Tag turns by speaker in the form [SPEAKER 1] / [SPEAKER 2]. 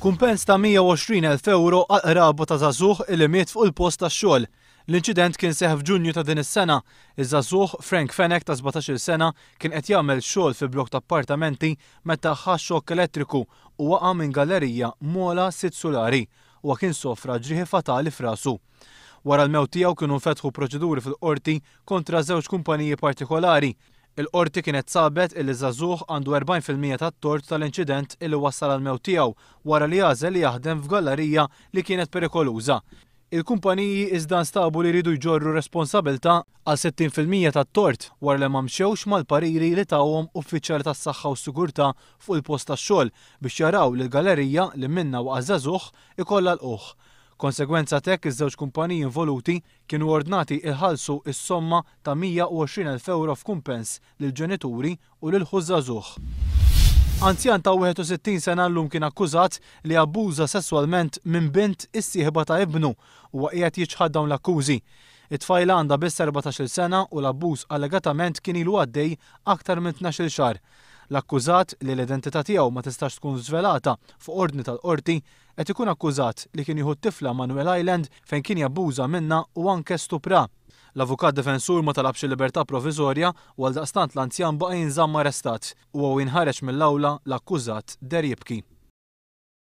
[SPEAKER 1] Kumpens ta' 120,000 ewro għal qraba ta' żagħżugħ li miet fuq il-post tax-xogħol. L-inċident kien seħħ f'Ġunju ta' din is-sena. Iż-żagħżugħ, Frank Fenech ta' 17-il sena, kien qed jagħmel xogħol fi blokk ta' appartamenti meta ħa xokk elettriku u waqa' minn gallerija m'ogħla sitt sulari. Huwa kien sofra ġrieħi fatali f'rasu. Wara l-mewt tiegħu kienu nfetħu proċeduri fil-Qorti kontra żewġ kumpaniji partikolari. Il-Qorti kienet sabet illi ż-żagħżugħ għandu 40% tat-tort tal-inċident illi wassal għall-mewt tiegħu wara li għażel li jaħdem f'gallarija li kienet perikoluża. Il-kumpaniji iżda nstabu li jridu jġorru responsabilità għal 60% tat-tort wara li ma mxewx mal-pariri li tawhom uffiċjali tas-saħħa u s-sigurtà fuq il-post tax-xogħol biex jaraw li l-gallerija li minnha waqa' ż-żagħżugħ ikollha lqugħ. Konsegwenza t'hekk iż-żewġ kumpaniji involuti kienu ordnati jħallsu s-somma ta' 120,000 ewro f'kumpens lill-ġenituri u lil ħu ż-żagħżugħ. Anzjan ta' 61 sena llum kien akkużat li abbuża sesswalment minn bint is-sieħba ta' ibnu. Huwa qiegħed jiċħad dawn l-akkużi. It-tfajla għandha biss 14-il sena u l-abbuż allegatament kien ilu għaddej aktar minn tnax-il xahar. L-akkużat, li l-identità tiegħu ma tistax tkun żvelata fuq ordni tal-Qorti, Qed ikun akkużat li kien jieħu t-tifla Manuel Island fejn kien jabbuża minnha u anke stuprha. L-avukat difensur ma talabx il-libertà proviżorja u għaldaqstant l-anzjan baqa' jinżamm arrestat. Huwa u jinħareġ mill-awla, l-akkużat deher jibki.